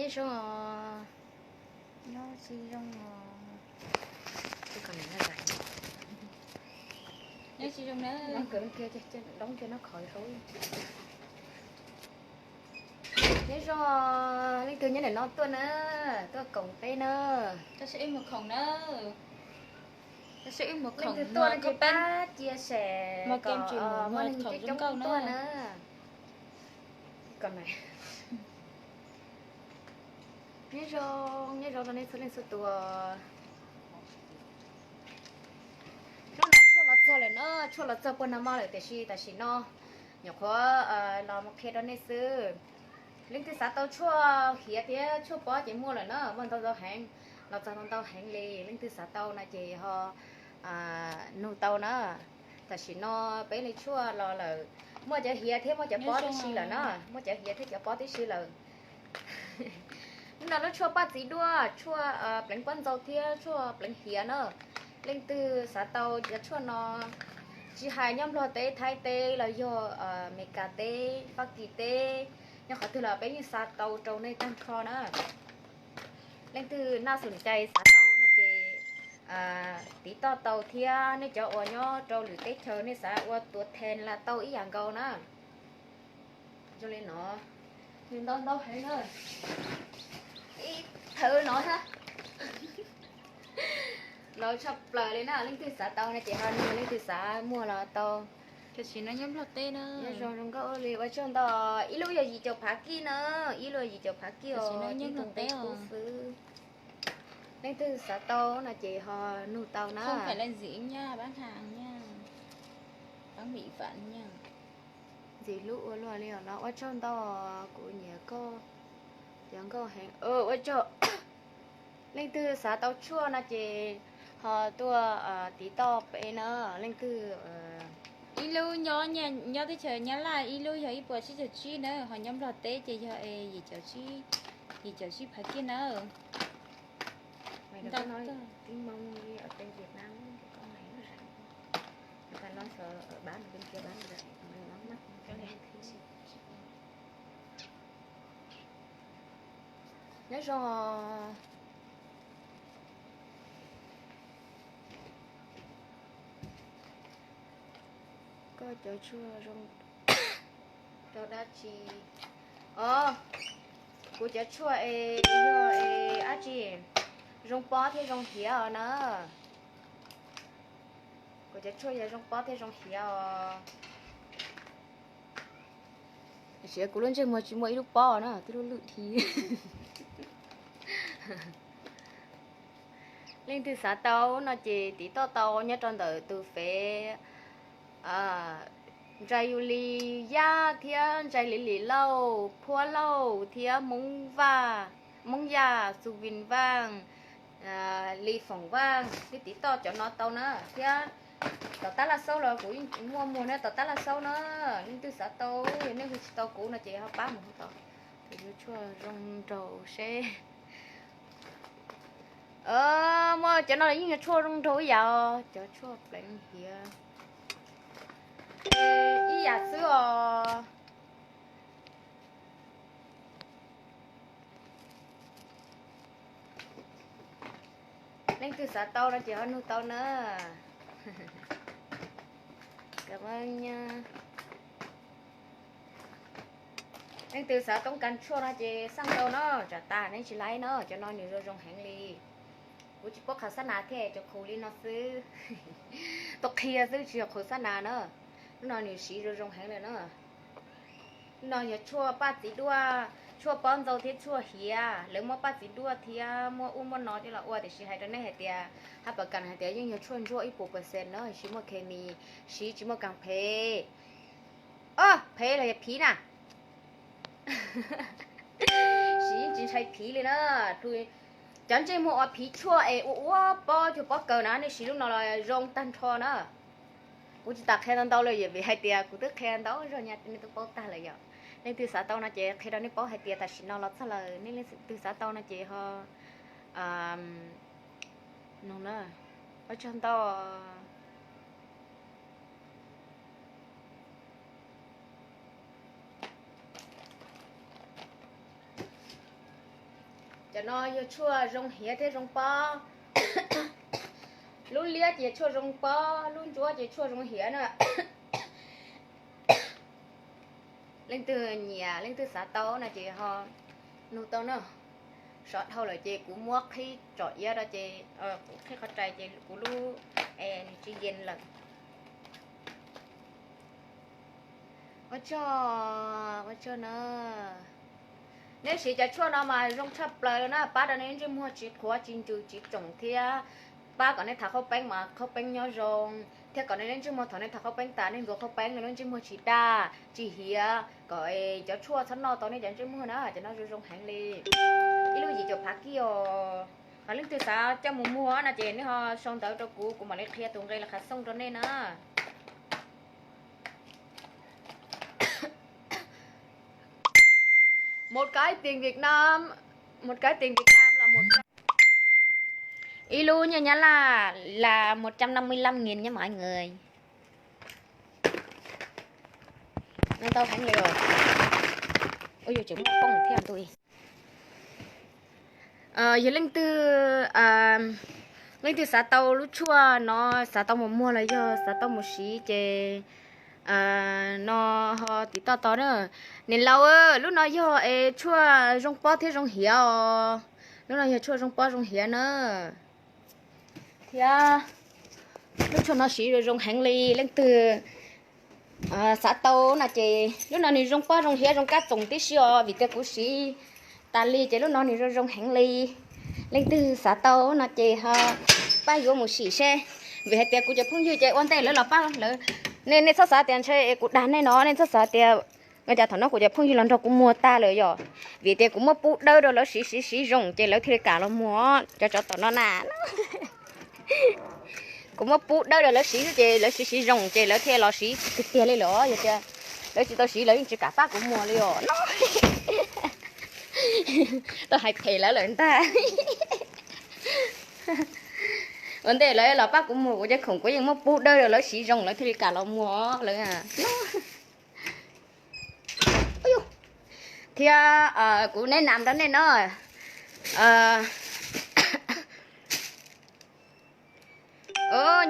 Nyob zoo os. Nyob tsis zoo os. Nyob tsis zoo na. Nyob zoo, leej twg nyob ntawm no tuaj na, tuaj koom peb na. Tab sis ib mus khoom na. Tab sis ib mus khoom tuaj no ces pab cia sẻ kom muaj neeg coob coob tuaj na. Nyob zoo, nyob zoo rau nej txhua leej txhua tus. Hnub no tshuaj los txog lawm na, tshuaj los txog puag nag hmo lawm tiam sis tam sim no nyuam qhuav los mus qhia rau nej xwb. Leej twg xav tau tshuaj hiav thiab tshuaj pob ces muaj lawm na, muaj ntau ntau heev, los txog ntau ntau heev li. Leej twg xav tau no ces ho nug tau na. Tam sim no peb li tshuaj los lawm, muaj cov hiav thiab muaj cov pob tib si lawm na, muaj cov hiav thiab cov pob tib si lawm. Hnub no lub tshuaj paj txiv duaj, tshuaj pleev pob ntxaus thiab tshuaj pleev hiav na. Leej twg xav tau cov tshuaj no, tsis hais nyob Nplog teb, Thaib teb los yog Amelikas teb, Fab Kis teb, nyob qhov twg los peb yeej xa tau rau nej tag nrho na. Leej twg naj xum cai xav tau no ces tiv toj tau thiab, nej cov uas nyob rau lwm teb chaws nej xav ua tuav thees los tau ib yam nkaus na. Zoo li no, nws ntau ntau heev na. Ib thawv no hab, ntau tshaj plaws li na. Leej twg xav tau no ces ho nug, leej twg xav muag los tau. Tam sim no nyob Nplog teb na. Nyob zoo zoo nkauj li, ua tsaug ntau. Ib lub yog yim caum phav kij na, ib lub yog yim caum phav kij os, ib tug nqe kub xwb. Leej twg xav tau no ces ho nug tau na. Ntxim hlub ua luaj li os los, ua tsaug ntau, kuv nyiam koj cov nkauj heev. Ua tsaug. Leej twg xav tau tshuaj no ces ho tuaj tiv toj peb na. Leej twg ib lub nyob, nyob teb chaws Nyab Laj ib lub yog ib puas tsib caug tsib na, ho nyob Nplog teb ces yog yim caum tsib phav kij na. Nyob zoo. Koj cov tshuaj zoo rau dab tsi? Os, kuv cov tshuaj es yog es dab tsi, zoo pob thiab zoo hiav os na. Kuv cov tshuaj yog zoo pob thiab zoo hiav os. Tiam sis kuv lub ntsej muag tsis muaj ib lub pob na, twb lub lwj dhi. Leej twg xav tau no ces tiv toj tau nyob rau ntawm tus fev Ntsais Yus Lis Yaj thiab Ntsais Lis Lis Lauj, Phuab Lauj thiab Hmoob Vaj, Hmoob Yaj, Xu Vin Vaj, Lis Foom Vaj, twb tiv toj cov no tau na. Thiab tom tab laj xaub los kuv yeej muaj muag na, tom tab laj xaub na. Leej twg xav tau, yog nej hu tsis tau kuv no ces ho pab mus hu tau. Tus yuav tshuaj zoo nraug seb. Muaj cov no los yeej yog tshuaj zoo nraug ib yam os, cov tshuaj pleev hiav ib yam xwb os. Leej twg xav tau no ces ho nug tau na. Leej twg xav toob kas tshuaj no ces xaj tau no, tsam tas neb tsis laib no, cov no nws zoo zoo heev li. Kuv tsis paub qhov xab nas thiaj cov qhuav li no xwb. Tuaj qhia xwb tsis yog qhuav xab nas na. Lub no nws siv zoo zoo heev lawm na. Lub no yog tshuaj paj txiv duaj, tshuaj pob ntxaus thiab tshuaj hiav. Lawv muab paj txiv duaj thiab muab ub muab no coj los ua, tiam sis hais rau nej hais tias, hab pas kas hais tias yeej yog tshuaj ntsuab ib puas percent na, tsis muaj khes mis, siv tsis muaj kas phem. Ob, phem los yog phiv na. Siv yeej tsis ntshai phiv li na. Cov ntsej muag uas phiv tshuaj es ua ua pob cuag pob kawg na, nej siv lub no los zoo tag nrho na. Kuv tsis tas qhia ntau ntau li vim hais tias kuv twb qhia ntau zog nyaj nej twb paub tag lawm yom. Leej twg xav tau no ces qhia rau nej paub hais tias tam sim no los txog lawm, nej leej twg xav tau no ces ho nug na. Ua tsaug ntau. Cov no yog tshuaj zoo hiav thiab zoo pob. Lub liab ces tshuaj zoo pob, lub ntsuab ces tshuaj zoo hiav na. Leej twg nyiam leej twg xav tau no ces ho nug tau na. Sov dhau lawm ces kuv muab qhib tsom iab rau ces, kuv qhib qhov rais ces kuv lub es nws tsis yees lawm. Ua tsaug, ua tsaug na. Neb siv cov tshuaj no mas zoo tshaj plaws na, pab rau nej lub ntsej muag tsis qhuav tsis ntsws tsis tsoom thiab pab kom nej thav qhaub peeb mas qhaub peeb nyob zoo, thiab kom nej lub ntsej muag thaum nej thav qhaub peeb tas nej ntxuav qhaub peeb nej lub ntsej muag tsis daj tsis hiav, kom cov tshuaj txhob noj tau nej cov ntsej muag na, cov no zoo zoo heev li. Ib lub yim caum phav kij os. Ho leej twg xav coj mus muag no ces nej ho sau ntawv rau kuv, kuv mam li qhia tus nqe los qhia xoo rau nej na. Một cái tiền Việt Nam, một cái tiền Việt Nam là một trăm. Ib lub nyiaj Nyab Laj là một trăm năm mươi lăm nghìn nha mọi người. Noj tau heev li os. Ua yus tseem muaj poob thiab ntu. Yog leej twg, leej twg xav tau lub tshuaj no, xav tau mus muag los yog xav tau mus siv ces no ho tiv toj tau na. Niam laus, lub no yog es tshuaj zoo pob thiab zoo hiav os. Lub no yog tshuaj zoo pob zoo hiav na. Thiab lub tshuaj no siv zoo zoo heev li, leej twg xav tau no ces lub no nws zoo pob zoo hiav zoo kab txoom tib si os, vim tias kuv siv tas li ces lub no nws zoo zoo heev li. Leej twg xav tau no ces ho pab yuav mus sim seb, vim hais tias kuv cov phooj ywg ces ua ntej lawv los pab lawv. Nej, nej txhob xav tias ntshe kuv dag nej no, nej txhob xav tias ua cas thaum no kuv cov phooj ywg los nrog kuv muag tag lawm yom, vim tias kuv muab pub dawb rau lawv siv siv siv zoo ces lawv thiaj li kam los muag. Cov tsov tom no na, kuv muab pub dawb rau lawv siv xwb ces lawv siv siv zoo ces lawv thiaj los siv tiag tiag li lawm. Yog tias lawv tsis tau siv lawv yeej tsis kam pab kuv muag li os no. Tau hais phem lawv lawm ntag. Ua ntej lawv los pab kuv muag kuv cov khoom kuv yeej muab pub dawb rau lawv siv zoo lawv thiaj li kam los muag lawm. Thiab kuv neb nam rau nej no,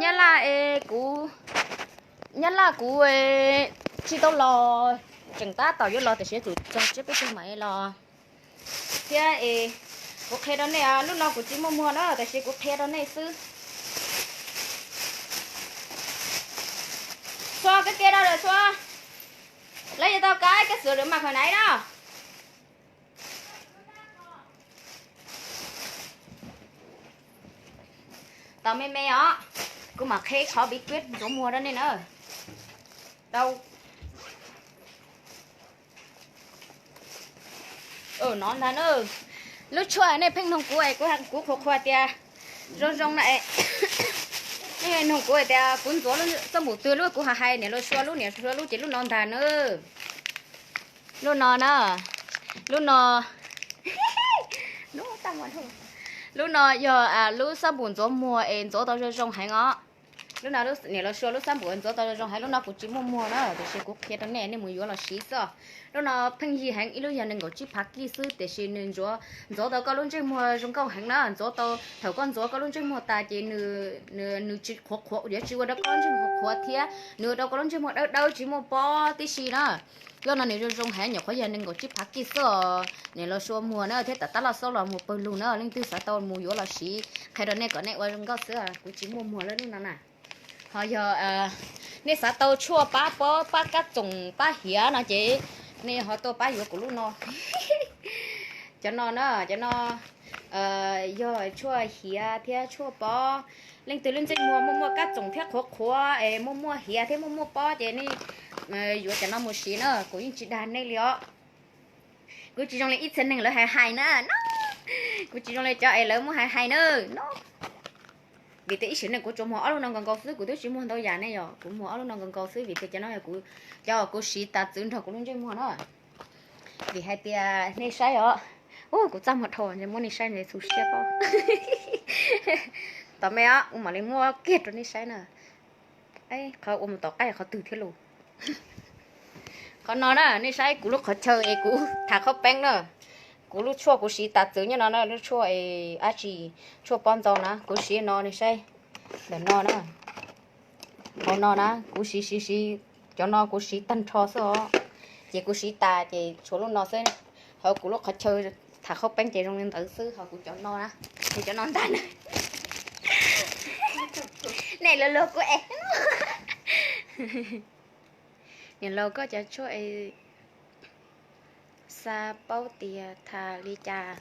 Nyab Laj es kuv, Nyab Laj kuv tsis tau los, tseem tab tom yuav los tiam sis txog tsiab peb tug mam los. Thiab es kuv qhia rau nej, lub no kuv tsis muaj muag na tiam sis kuv qhia rau nej xwb. Xua kab tiab rau lawm xua. Lawv yuav tau kab kab xwm lawm mas khav naiv no. Tos me me os, kuv mam qhia qhov bí quyết ntxuav muag rau nej na. Tau no ntag na. Lub tshuaj nej pheej noog kuv es kuv qhuas qhuas tias zoo zoo na es. Nej noog kuv tias kuv ntxuav lub xab npum twg lub kuv hais hais niam laus Sua lub, niam laus Sua lub ces lub no ntag na. Lub no na, lub no, lub no yog lub xab npum ntxuav muag es ntxuav tau zoo zoo heev os. Lub no niam laus Sua lub xab npum ntxuav tau zoo zoo heev, lub no kuv tsis muaj muag na tiam sis kuv qhia rau nej, nej mus yuav los siv xwb. Lub no pheej yig heev, ib lub yog nees nkaum tsib phav kij xwb tiam sis nws ntxuav, ntxuav tau koj lub ntsej muag zoo nkauj heev na, ntxuav tau thaum koj ntxuav koj lub ntsej muag tas ces nws, nws tsis qhuav qhuav, yuav tsis ua rau koj lub ntsej muag qhuav thiab nws ua rau koj lub ntsej muag dawb dawb tsis muaj pob tib si na. Lub no nws zoo zoo heev, nyuam qhuav yog nees nkaum tsib phav kij xwb os, niam laus Sua muag na thiab tam tab laj xob los muag pawg lug na, leej twg xav tau mus yuav los siv, qhia rau nej kom nej ua zoo nkauj xwb, kuv tsis muaj muag lawm lub no na. Ho yog nej xav tau tshuaj pab pob pab kab txoom pab hiav no ces nej ho tuaj pab yuav kuv lub no. Cov no na, cov no yog tshuaj hiav thiab tshuaj pob. Leej twg lub ntsej muag muaj muaj kab txoom thiab qhuav qhuav es muaj muaj hiav thiab muaj muaj pob ces nej yuav cov no mus siv na, kuv yeej tsis dag nej li os. Kuv tsis zoo li ib txhia neeg lawv hais hais na, kuv tsis zoo li cov es lawv muab hais hais na no. Vim tias ib sim neej kuv tsuas muag ob lub no nkaus nkaus xwb, kuv twb tsis muag ntau yam ne yom, kuv muag ob lub no nkaus nkaus xwb vim tias cov no yog kuv, cov kuv siv tas txwv nrog kuv lub ntsej muag na. Vim hais tias nej saib os, kuv txaj muag dhau, muab nej saib nws xu siab pob. Tom me os, kuv mam li muab kiag rau nej saib na. Qhov ua mus tom qab qhov twg thiab lus? Qhov no na, nej saib kuv lub qhov chaw es kuv thav qhaub peeb na. Kuv lub tshuaj kuv siv tas txwv nyob no na, lub tshuaj dab tsi, tshuaj pob ntxaus na, kuv siv no nws saib. Ntawm no na, hauv no na, kuv siv siv siv, cov no kuv siv tag nrho xwb os. Ces kuv siv tas ces tshuav lub no xwb. Hauv kuv lub qhov chaw tham qhaub peeb ces zoo li ntawd xwb, ho kuv cov no na, kuv cov no ntag na. Nej luag luag kuv es. Niam laus koj cov tshuaj es xav paub tias tham li cas?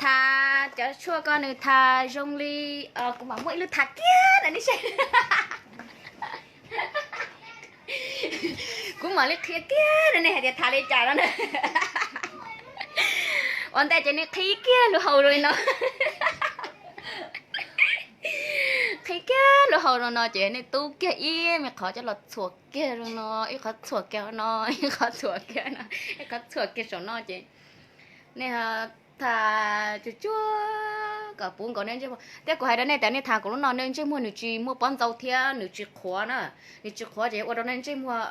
Tham cov tshuaj ko nws tham zoo li, kuv mam muaj ib lub tham kiag na nej saib. Kuv mam li qhia kiag rau nej hais tias tham li cas no na. Ua ntej ces nej qhib kiag lub hau rau li no. Qhib kiag lub hau rau no ces nej tub kiag ib me qhov coj los txhuam kiag rau no, ib qhov txhuam kiag no, ib qhov txhuam kiag no, ib qhov txhuam kiag saum no ces nej tham tsuag tsuag kom puv nkaus nej ntsej muag. Thiab kuv hais rau nej tias nej tham kuv lub no nej ntsej muag nws tsis muaj pob ntxaus thiab nws tsis qhuav na. Nws tsis qhuav ces ua rau nej ntsej muag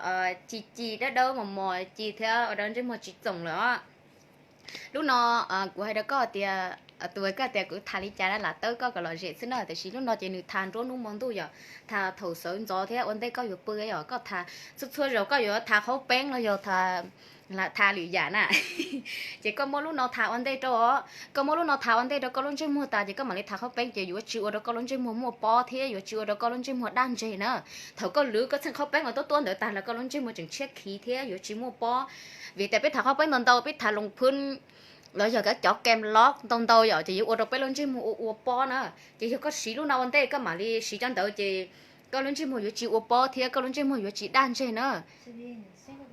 ci ci dawb dawb mos mos ci thiab ua rau ntsej muag tsis txoom lawm os. Lub no kuv hais rau koj tias, tus koj tias kuv tham li cas lam tawb koj kom lom zem xwb na, tiam sis lub no ces nws tham nruab hnub hmo ntuj yom, tham thaum sawv ntxov thiab ua ntej koj yuav pw yom, koj tham txhua txhua zaus koj yuav tham qhaub peeb los yog tham lwm yam na. Ces koj muab lub no tham ua ntej rau os, koj muab lub no tham ua ntej rau koj lub ntsej muag tas ces koj mam li tham qhaub peeb ces yuav tsis ua rau koj lub ntsej muag muaj pob thiab yuav tsis ua rau koj lub ntsej muag daj ntseg na. Thaum koj lwv koj txheej qhaub peeb uas tuab tuab ntawd tag los koj lub ntsej muag tseem tshiab khiv thiab yuav tsis muaj pob. Vim tias peb tham qhaub peeb ntau ntau, peb tham loos phwb los yog cov kem loj ntau ntau yom, ces yuav ua rau peb lub ntsej muag ua ua pob na. Ces yog koj siv lub no ua ntej koj mam li siv cov ntawd ces koj lub ntsej muag yuav tsis ua pob thiab koj lub ntsej muag yuav tsis daj ntseg na.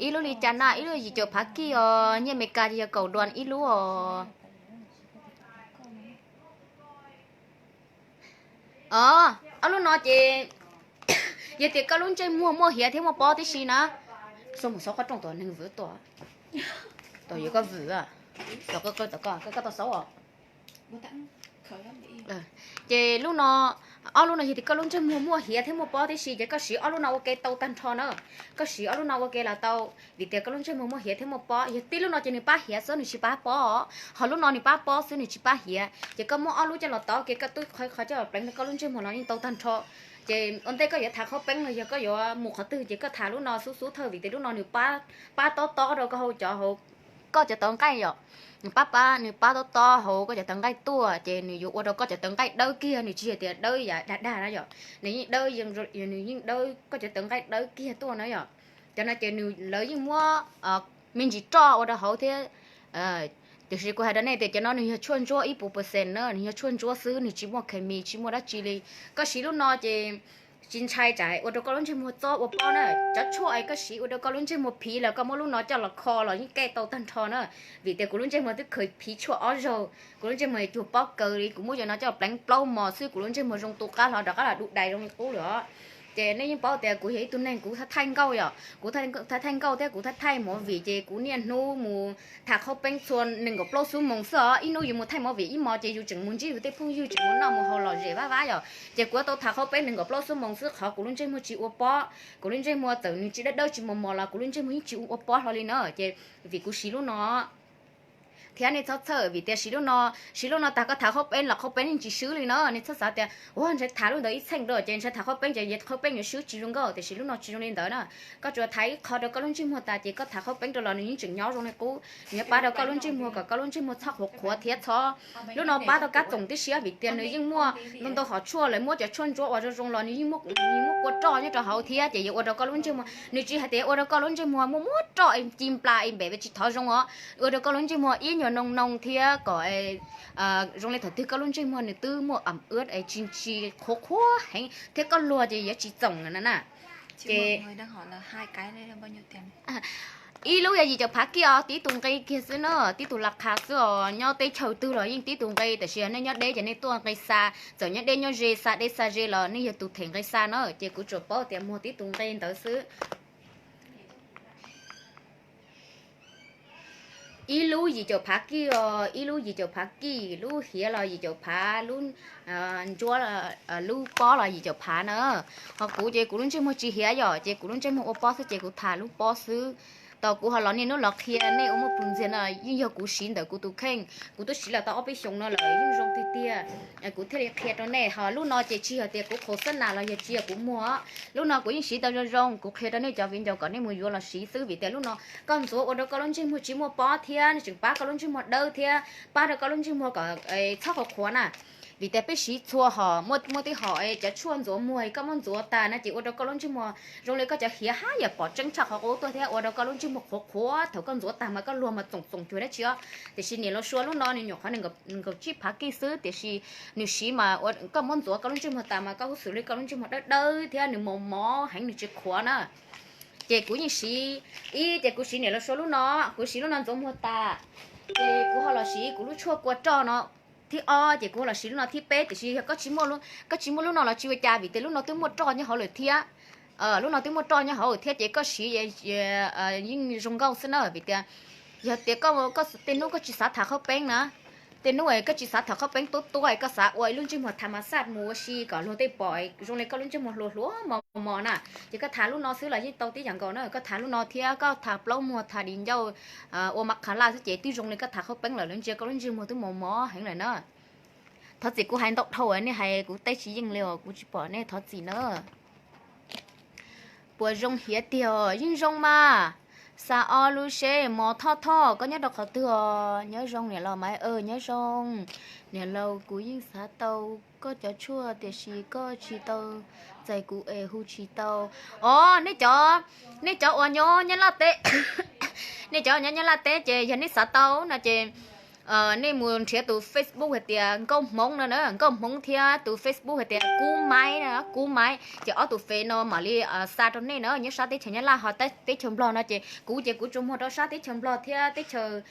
Ib lub li cas na, ib lub yim caum phav kij os, nyiaj Amelikas ces yog kaum duas ib lub os. Os, ob lub no ces yog tias koj lub ntsej muag muaj hiav thiab muaj pob tib si na. Xauj mus xauj qhov rooj tom neeg vwm tuaj. Tom yog koj vwm, tom koj, koj tau xauj os. Ces lub no, ob lub no yog tias koj lub ntsej muag muaj hiav thiab muaj pob tib si ces koj siv ob lub no ua ke tau tag nrho na. Koj siv ob lub no ua ke los tau, vim tias koj lub ntsej muag muaj hiav thiab muaj pob. Yog tib lub no ces nws pab hiav xwb nws tsis pab pob, ho lub no nws pab pob xwb nws tsis pab hiav. Ces koj muab ob lub coj los tau ua ke, koj twb qhov coj los pleev rau koj lub ntsej muag los yeej tau tag nrho. Ces ua ntej koj yuav tham qhaub peeb los yog koj yuav mus qhov twg ces koj tham lub no xub xub thawj, vim tias lub no nws pab, pab tob tob rau koj hauv cov, hauv koj cov tawv nqaij yom. Nws pab pab, nws pab tob tob hauv koj cov tawv nqaij tuaj ces nws yuav ua rau koj cov tawv nqaij dawb kiag, nws tsis yog tias dawb yam dag dag na yom, nws yeej dawb, nws yeej dawb, koj cov tawv nqaij dawb kiag tuaj na yom. Cov no ces nws, lawv yeej muab me ntsis roj ua rau hauv thiab. Tiam sis kuv hais rau nej tias cov no nws yog tshuaj ntsuab ib puas percent na, nws yog tshuaj ntsuab xwb, nws tsis muaj khes mis tsis muaj dab tsi li. Koj siv lub no ces tsis ntshai tsam ua rau koj lub ntsej muag txob ua pob na. Cov tshuaj es koj siv ua rau koj lub ntsej muag phiv los koj muab lub no coj los kho los yeej kaj tau tag nrho na. Vim tias kuv lub ntsej muag twb khaws phiv tshuaj ob zaug, kuv lub ntsej muag cuag pob kaws li, kuv muab cov no coj los pleev plaub hmos xwb kuv lub ntsej muag zoo tu qab hlo rov qab los du dais zoo li qub lawm os. Ces nej yeej paub tias kuv yog ib tug neeg kuv thaij nkauj yom, kuv thaij nkauj thiab kuv thaij thaij movie ces kuv niaj hnub mus tham qhaub peeb txhua nees nkaum plaub xuab moos xwb os. Ib hnub yus mus thaij movie ib hmos ces yus tseem mus ntsib yus tej phooj ywg tseem mus noj mus haus lom zem vaj vab yom. Ces kuv tau tham qhaub peeb nees nkaum plaub xuab moos xwb qhov kuv lub ntsej muag tsis ua pob, kuv lub ntsej muag txawm nws tsis dawb dawb tsis mos mos los kuv lub ntsej muag yeej tsis ua pob hlo li na. Ces vim kuv siv lub no thiab nej txhob txhawj vim tias siv lub no, siv lub no tas koj tham qhaub peeb los qhaub peeb yeej tsis swb li na. Nej txhob xav tias ua ntshai tham lub ntawd ib txheej rau ces ntshai tham qhaub peeb ces qhaub peeb yuav swb tsis zoo nkauj, tiam sis lub no tsis zoo li ntawd na. Koj tsuas tham ib qho rau koj lub ntsej muag tas ces koj tham qhaub peeb rau los nws yeej tseem nyob zoo li qub. Nws yuav pab rau koj lub ntsej muag kom koj lub ntsej muag txhob qhuav qhuav thiab txhob. Lub no pab tau kab txoom tib si vim tias nws yeej muaj ntau ntau hom tshuaj, lawv muab cov tshuaj ntsuab uas zoo zoo los nws yeej muaj, nws muaj kua roj nyob rau hauv thiab ces yuav ua rau koj lub ntsej muag, nws tsis hais tias ua rau koj lub ntsej muag muaj muaj roj ci nplas npem tsis thov zoo os. Ua rau koj lub ntsej muag ib nyuag noo noo thiab kom zoo li thaum twg koj lub ntsej muag nws twb muaj am uab es tsis, tsis qhuav qhuav heev thiab koj luag ces yuav tsis txoom na na. Ces ib lub yog yim caum phav kij os, tib tus nqi kiag xwb na, tib tus laj qha xwb os. Nyob teb chaws twg los yeej tib tus nqi, tiam sis nej nyob deb ces nej tuaj nqi xa, txawm nyob deb nyob ze, xa deb xa ze los nej yog tus them nqi xa na. Ces kuv tsuas paub tias muag tib tus nqi ntawd xwb. Ib lub yim caum phav kij os, ib lub yim caum phav kij, lub hiav los yim caum phav, lub ntsuab, lub pob los yim caum phav na. Ho kuv ces kuv lub ntsej muag tsis hiav yom, ces kuv lub ntsej muag ua pob xwb ces kuv tham lub pob xwb. Tos kuv ho los niaj hnub los qhia nej ua muaj plhus ntxiag no yeej yog kuv siv ntawm kuv tus kheej, kuv twb siv los tau ob peb xyoos no lawm yeej zoo tiag tiag. Kuv thiaj li qhia rau nej, ho lub no ces tsis yog tias kuv qhuas xab nas los yog tsis yog kuv muag. Lub no kuv yeej siv tau zoo zoo, kuv qhia rau nej cov viv ncaus kom nej mus yuav los siv xwb, vim tias lub no koj ntxuav ua rau koj lub ntsej muag tsis muaj pob thiab nws tseem pab koj lub ntsej muag dawb thiab pab rau koj lub ntsej muag kom txhob qhuav qhuav na. Vim tias peb siv txhua hom, muaj muaj tej hom cov tshuaj ntxuav muag koj muab ntxuav tas no ces ua rau koj lub ntsej muag zoo li koj cov hiav haj yam pom tseeb tshaj qhov qub tuaj thiab ua rau koj lub ntsej muag qhuav qhuav, thaum koj ntxuav tag mas koj luag mas txoom txoom cuag dab tsi os. Tiam sis niam laus Sua lub no nws nyuam qhuav nees nkaum tsib phav kij xwb, tiam sis nws siv mas koj muab ntxuav koj lub ntsej muag tas mas koj hub xws li koj lub ntsej muag dawb dawb thiab nws mos mos heev, nws tsis qhuav na. Ces kuv yeej siv, ib ces kuv siv niam laus Sua lub no, kuv siv lub no ntxuav muag tas, ces kuv ho los siv kuv lub tshuaj kua roj no thib ob, ces kuv ho los siv lub no thib peb. Tiam sis yog koj tsis muaj lub no los tsis ua cas, vim tias lub no twb muaj roj nyob hauv lawm thiab. Lub no twb muaj roj nyob hauv lawm thiab ces koj siv yeej zoo nkauj xwb na, vim tias yog tias koj tej hnub koj tsis xav tham qhaub peeb na, tej hnub koj tsis xav tham qhaub peeb tuab tuab, koj xav ua ib lub ntsej muag tham mas xaj mus ua si kom luag tej pom zoo li koj lub ntsej muag hluas hluas mos mos na, ces koj tham lub no xwb los yeej tau tib yam nkaus na. Koj tham lub no thiab koj tham plaub muag, tham di ncauj, ua mas qha laj xwb ces twb zoo li koj tham qhaub peeb lawm, lawv ntsia koj lub ntsej muag twb mos mos heev lawm na. Thov txim kuv hais ntau dhau, nej hais kuv teb tsis yeej li os, kuv tsis pom nej, thov txim na. Puas zoo hiav tiag? Yeej zoo mas. Xa ob lub seb mos thoj thoj, koj nyob rau qhov twg os? Nyob zoo niam laus Maiv, nyob zoo. Niam laus, kuv yeej xav tau koj cov tshuaj tiam sis koj tsis tau txais kuv es hu tsis tau. Os, nej cov, nej cov uas nyob Nyab Laj teb, nej cov nyob Nyab Laj teb ces yog nej xav tau no ces nej mus nrhiav tus Facebook hais tias Nkauj Hmoob no na, Nkauj Hmoob thiab tus Facebook hais tias Kub Maiv, Kub Maiv, ces ob tus fev no mam li xa rau nej na. Nyob sab teb chaws Nyab Laj ho teb chaws Nplog no ces kuv ces kuv tsuas muag rau sab teb chaws Nplog thiab teb chaws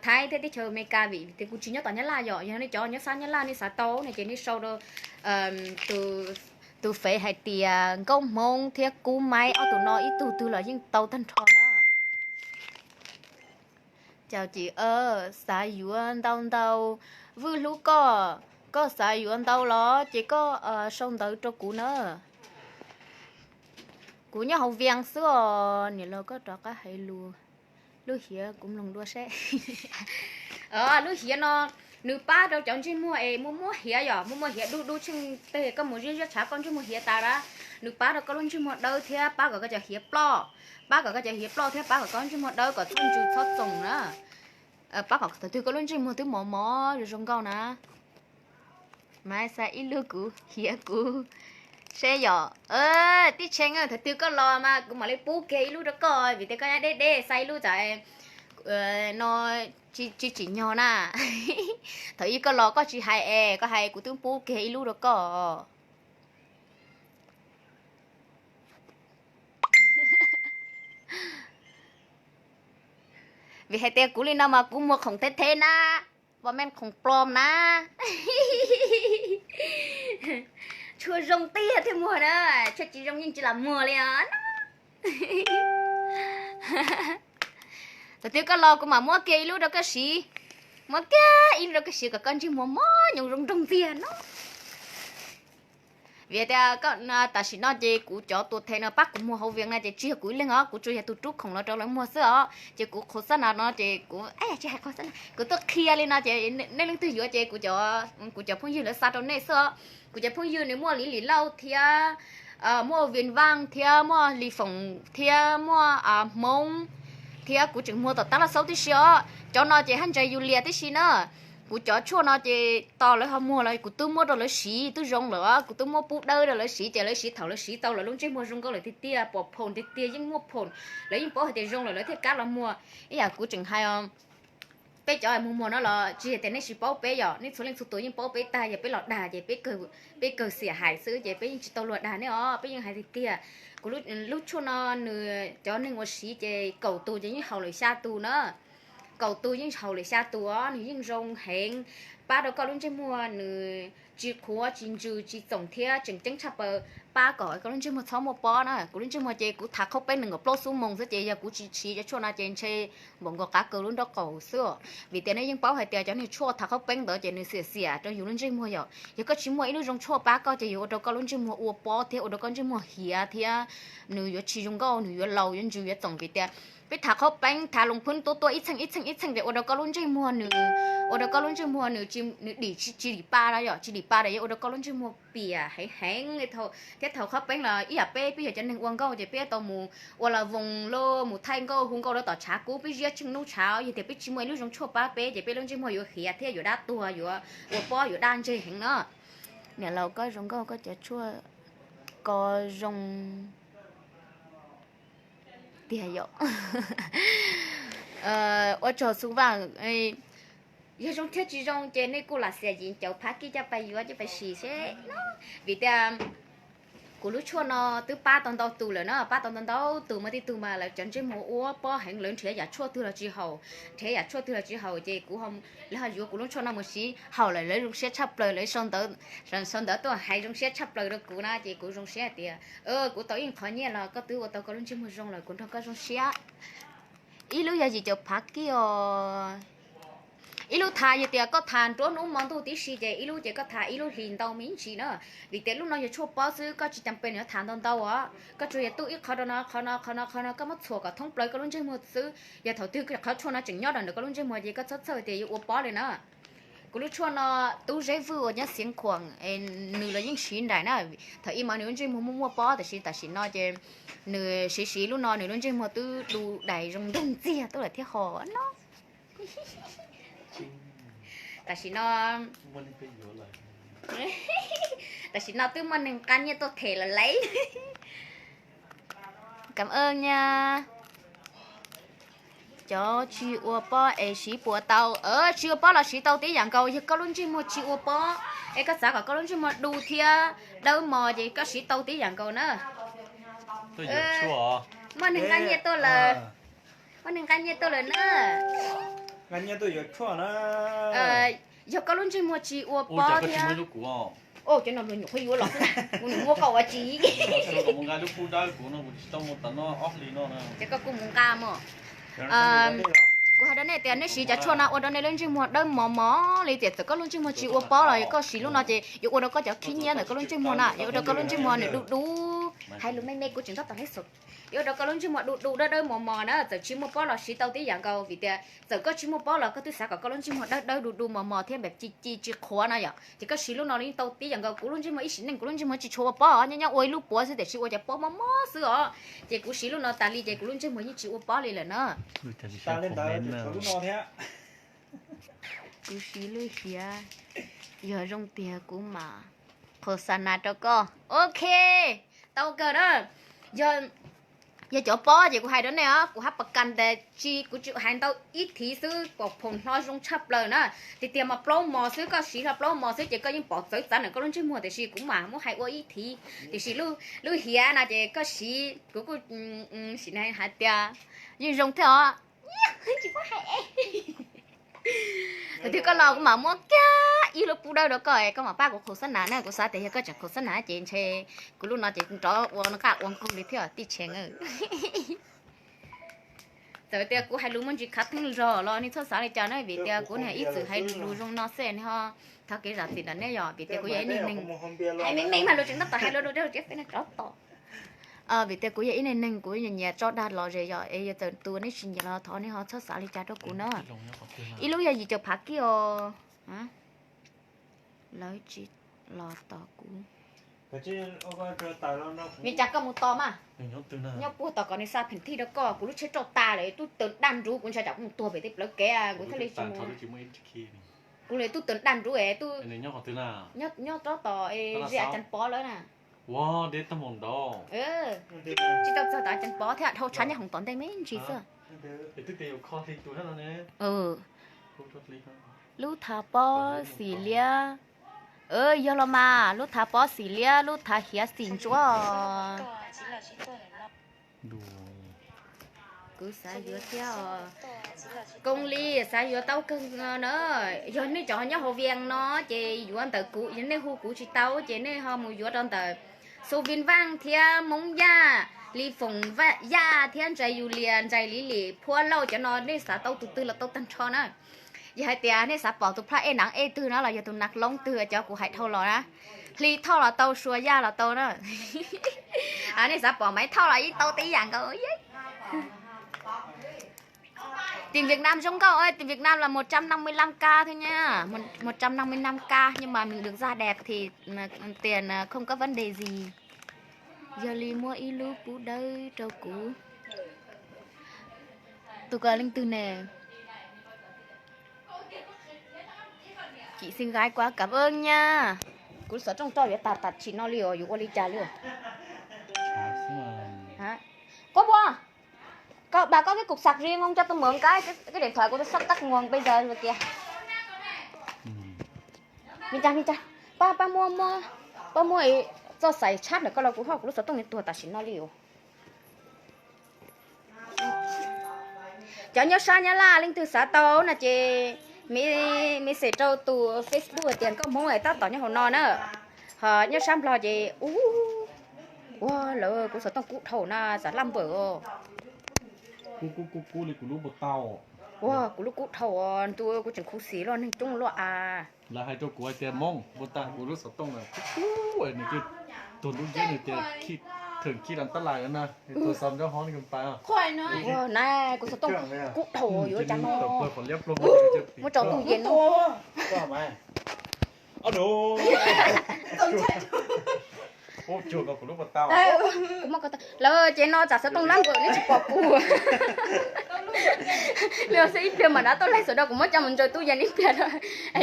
Thaib thiab teb chaws Amelikas, vim tias kuv tsis nyob tom Nyab Laj. Yog, yog nej cov nyob sab Nyab Laj nej xav tau no ces nej sau rau tus fev hais tias Nkauj Hmoob thiab Kub Maiv, ob tus no ib tug twg los yeej tau tag nrho na. Caum Cim, xav yuav ntau ntau. Vwj Hlub, koj, koj xav yuav ntau los ces koj sau ntawv rau kuv na. Kuv nyob hauv Vias xwb os. Niam laus, koj rov qab hais lus, lub hiav kuv mloog dua seb. Lub hiav no nws pab rau cov ntsej muag es muaj muab hiav, yog muaj muab hiav dub dub tsheej teg, koj mus ziab ziab tshav koj ntsej muag hiav tas lawm, nws pab rau koj lub ntsej muag dawb thiab pab kom koj cov hiav ploj, pab kom koj cov hiav ploj thiab pab kom koj ntsej muag dawb kom txhob ntsws txhob txoos na. Pab kom thaum twg koj lub ntsej muag twb mos mos zoo zoo nkauj na. Mas xa ib lub kuv hiav kuv seb yom. Tib tshee, thaum twg koj los mas kuv mam li pub kiag ib lub rau koj, vim tias koj nyob deb deb, xa ib lub tam no tsis tsim nyog na. Thaum ub koj los koj tsis hais es koj hais kuv twb pub kiag ib lub rau koj. Vim hais tias kuv li no mas kuv muag khoom thev thev na, pom meej khoom plom na. Tshuaj zoo tiag thiaj muag na, tshuaj tsis zoo yeej tsis lam muag li os. Thaum twg koj los kuv mam muab kiag ib lub rau koj siv, muab kiag ib lub rau koj siv kom koj ntsej muag mos nyoos zoo nroog ntxiag no. Vim tias tam sim no ces kuv cov tuam thev no pab kuv muag hauv Vias no ces tsis yog kuv ib leeg os, kuv tsuas yog tus rub khoom los rau lawv muag xwb os. Ces kuv qhuas xab nas no ces kuv tsis hais qhuas xab nas, kuv tuaj qhia li no ces nej leej twg yuav ces kuv cov phooj ywg lawv xa rau nej xwb os. Kuv cov phooj ywg nws muaj Lis Lis Lauj thiab, muaj Vias Vaj thiab muaj Lis Foom thiab muaj Hmoob thiab kuv tseem muag tom tab laj xaub tib si os. Cov no ces haj ntsais yus lias tib si na. Kuv cov tshuaj no ces tos lawv ho muag los kuv twb muab rau lawv siv twb zoo lawm, kuv twb muab pub dawb rau lawv siv ces lawv siv, thaum lawv siv tau lawv lub ntsej muag zoo nkauj lawm tiag tiag, pom phoom tiag tiag, yeej muaj phoom, lawv yeej paub hais tias zoo lawm lawv thiaj kam los muag. Ib yam kuv tseem hais os, peb cov mus muag no los tsis yog tias nej tsis paub peb yom, nej txhua leej txhua tus yeej paub peb tag, yog peb los dag ces peb kawg xiam hais xwb ces peb yeej tsis tau luag dag nej os, peb yeej hais tiag tiag. Kuv lub tshuaj no nws cov neeg uas siv ces kaum tus ces yeej haum lawm xya tus na. Kaum tus yeej haum lawm xya tus os, nws yeej zoo heev. pab rau koj lub ntsej muag nws tsis qhuav tsis ntsws tsis txoom thiab tseem ceeb tshaj plaws pab kom koj lub ntsej muag txhob muaj pob na. Kuv lub ntsej muag ces kuv thav qhaub peeb nees nkaum plaub xuab moos xwb ces yog kuv tsis siv cov tshuaj no ces ntshe npaum nkaus qav kaws lub nraub qaum xwb. Vim tias nej yeej paub hais tias cov niag tshuaj thav qhaub peeb ntawd ces nws xiam xiam rau yus lub ntsej muag yom. Yog koj tsis muaj ib lub zoo tshuaj pab koj ces yuav ua rau koj lub ntsej muag ua pob thiab ua rau koj ntsej muag hiav thiab nws yuav tsis zoo nkauj, nws yuav laus yuav ntsws yuav txoom. Vim tias peb thav qhaub peeb thav loos phwb tuab tuab ib txheej ib txheej ib txheej ces ua rau koj lub ntsej muag nws, ua rau koj lub ntsej muag nws tsis, nws dim tsis dim pa no yom, tsis dim pa los yuav ua rau koj lub ntsej muag piam heev heev li thiab. Thav qhaub peeb los ib yam peb, peb yog cov neeg ua nkauj ces peb tau mus ua las voos los mus thaij nkauj hu nkauj rau tom tshav kub, peb ziab tsheej hnub tshav, yog tias peb tsis muaj ib lub zoo tshuaj pab peb ces peb lub ntsej muag yuav hiav thiab yuav dab tuag, yuav ua pob yuav daj ntseg heev no. Niam laus koj zoo nkauj, koj cov tshuaj ko zoo tiag yom. Ua tsaug xu vaj. Yog zoo thiab tsis zoo ces nej kuj lam xiam yim caum phav kij coj pais yuav coj pais sim seb no. Vim tias kuv lub tshuaj no twb pab tau ntau tus lawm na, pab tau ntau ntau tus, muaj tej tug mas lawv cov ntsej muag ua pob heev, lawv nrhiav yam tshuaj twg los tsis haum, nrhiav yam tshuaj twg los tsis haum ces kuv, lawv ho yuav kuv lub tshuaj no mus siv haum lawm lawv zoo siab tshaj plaws, lawv sau ntawv tuaj hais zoo siab tshaj plaws rau kuv na ces kuv zoo siab hais tias kuv tau ib qho nyiaj los koj twb ua tau koj lub ntsej muag zoo lawm, kuv nrog koj zoo siab. Ib lub yog yim caum phav kij os. Ib lub thav yog tias koj thav nruab hnub hmo ntuj tib si ces ib lub ces koj thav ib lub hlis ntau me ntsis na. Vim tias lub no yog tshuaj pob xwb, koj tsis cas pes yuav thav ntau ntau os, koj tsuas yog tub ib qho rau no qhov no qhov no qhov no, koj muab txhuam kom thoob plaws koj lub ntsej muag xwb. Yog thaum twg qhov tshuaj no tseem nyob rau ntawm koj lub ntsej muag ces koj txhob txhawj tias yuav ua pob li na. Kuv lub tshuaj no tub Zeb Vwj uas nyob Xeev Khuam, nws los yeej siv nraim na. Thaum ib mas nws lub ntsej muag muaj muaj pob, tiam sis tam sim no ces nws siv siv lub no nws lub ntsej muag twb du dais zoo nraug ntxiag tuaj lawm thiab ho no. Tam sim no, tam sim no twb muaj neeg nqa nyiaj tuaj them lawm lauj. Kam oj nyab. Cov tsis ua pob es siv puas tau? Tsis ua pob los siv tau tib yam nkaus, yog koj lub ntsej muag tsis ua pob es koj xav kom koj lub ntsej muag du thiab dawb mos ces koj siv tau tib yam nkaus na. Muaj neeg nqa nyiaj tuaj lawm, muaj neeg nqa nyiaj tuaj lawm na. Yog koj lub ntsej muag tsis ua pob thiab, cov no luag nyuam qhuav yuav los xwb, kuv nws muab koj ua tsis. Ces koj kuj mus nqa mog. Kuv hais rau nej tias nej siv cov tshuaj no ua rau nej lub ntsej muag dawb mos mos li tias txawm koj lub ntsej muag tsis ua pob los yog koj siv lub no ces yuav ua rau koj cov khib nyiab ntawm koj lub ntsej muag na, yuav ua rau koj lub ntsej muag nws du du. Hais lus me me kuv tseem tab tom hleb xaum. Yuav ua rau koj lub ntsej muag du du dawb dawb mos mos na, txawm tsis muaj pob los siv tau tib yam nkaus, vim tias txawm koj tsis muaj pob los koj twb xav kom koj lub ntsej muag dawb dawb du du mos mos thiab npam ci ci tsis qhuav na yom, ces koj siv lub no los yeej tau tib yam nkaus. Kuv lub ntsej muag ib sim neej kuv lub ntsej muag tsis tshua ua pob os, nyob nyob ua ib lub puav xwb tiam sis ua cov pob mob mob xwb os, ces kuv siv lub no tas li ces kuv lub ntsej muag yeej tsis ua pob li lawm na. Kuv siv lub siav, yog zoo tiag kuv mam qhau xa nas rau koj. Ok, tau kawg na. Yog, yog cov pob ces kuv hais rau nej os, kuv hab pas kas tas tsis, kuv tsis hais ntau, ib thiv xwb pom phoom hlo zoo tshaj plaws na. Tiag tiag mas plaub mos xwb, koj siv hlo plaub mos xwb ces koj yeej pom txawv txav ntawm koj lub ntsej muag, tiam sis kuv mam muab hais ua ib thiv. Tiam sis lub hiav no ces koj siv, kuv kuj sim hais tias yeej zoo thiab os. Thaum twg koj los kuv mam muab kiag ib lub pub dawb rau koj, koj mam pab kuv qhau xab nas na. Kuv xav tias yog koj tseem qhau xab nas ces ntshe kuv lub no ces nrov ua nqaj ua nqug li thiab tij tsheej. Txawm tias kuv hais lus muaj ntsis khav theeb zog los nej txhob xav li cas na, vim tias kuv niag ib txwm hais lus zoo no xwb, nej ho thov kev zam txim ntawm nej yom, vim tias kuv yog ib neeg neeg hais me me mas lus tseem tab tom hais lus rau rau tiab peb neeg rov tom. Vim tias kuv yog ib neeg neeg kuv nyiam tso dag los ze yom, es yog txawm tus nej tsis nyiam los thov nej ho txhob xav li cas rau kuv na. Ib lub yog yim caum phav kij os. Lawv tsis los tos kuv. Vim cas koj mus tos mas? Nyob puag tom kom nws xa pheem thij rau koj, kuv lub tsheb roj tas lawm, tub taws daj nruv, kuv ntshai tsam kuv mus tuag pem tej plawv kev, kuv thiaj li tsis mus. Kuv li tub taws daj nruv es, nyob rov tom ze Cas Pov lawm na. Tsis tau txog tom Cas Pov thiab, dhau tshav nyob hoom tom ntej me ntsis xwb. Lub thav pob xim liab. Yog los mas, lub thav pob xim liab, lub thav hiav xim ntsuab. Kuv xav yuav thiab os. Koob Li xav yuav tau kawg na. Yog nej cov nyob hauv Vias no ces yuav ntawm kuv, yog nej hu kuv tsis tau ces nej ho mus yuav rau ntawm Xu Vin Vaj thiab Hmoob Yaj, Li Foom Yaj thiab Ntsais Yus Lias, Ntsais Li Lim, Phuab Lauj, cov no nej xav tau tus twg los tau tag nrho na. Yog hais tias nej xav pom tus phaj ej nav ej twg no los yog tus nav loob twg cov kuv hais dhau los na, Hli Thoj los tau, Suas Yaj los tau na. Nej xav pom Maiv Thoj los yeej tau tib yam nkaus. Tìm việc làm giống cậu ơi, tìm việc làm là một trăm năm mươi lăm k thôi nha. Một trăm năm mươi lăm k nhưng mà mình được da đẹp thì tiền không có vấn đề gì. Yog li muab ib lub pub dawb rau kuv. Tus ko leej twg ne? Chị xinh gái quá, cảm ơn nha. Kuv xov tooj roj yuav tag tam sim no li os, yuav ua li cas li os? Koj ua, koj ba koj cái cục sạc riêng không cho tôi mượn cái, cái điện thoại của tôi sắp tắt nguồn bây giờ rồi kìa. Ni cas ni cas, pab, pab muab, pab muab txoj xais tshab ntawm koj los kuv ho kuv lub xov tooj yuav tuag tam sim no li os. Cov nyob sab Nyab Laj leej twg xav tau no ces message rau tus Facebook hais tias nkauj Hmoob es tab tom nyob hauv no na. Ho nyob sab Nplog ces ua, ua lawv kuv xov tooj kub dhau na, xav laj npawm os. Kub kub kub kub li kuv lub puas tau. Ua kuv lub kub dhau os, ntu kuv tseem khuv xim luaj, neeg coob luaj a. Lawv hais rau kuv hais tias Hmoob, puas tau kuv lub xov tooj na, nws twb tuag ntuj ntiab nws tias thawm khi las tab lais na, tuag xaus nraub hov ni pas. Ua na, kuv xov tooj kub dhau yuav cas no. Muab tso tus yees no. Lawv ces no tsam xov tooj lab npawm neb tsis pom kuv. Li xwb ib pliag mam rov tuaj laig sawv daws, kuv muab coj mus ntsaws tub yees ib pliag,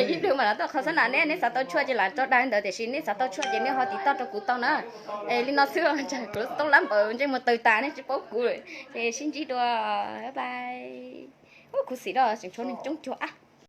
ib pliag mam rov tuaj. Qhov xab nam neb, neb xav tau tshuaj ces lam tso dag ntawd, tiam sis neb xav tau tshuaj ces neb ho tiv toj rau kuv tau na. Es li no xwb, kuv xov tooj lab npawm ntsej muag tawg tas, neb tsis paub kuv lawm. Es sib ntsib dua, bye bye. Ua khuv xim dua, tseem tshuav neeg coob cuag ab.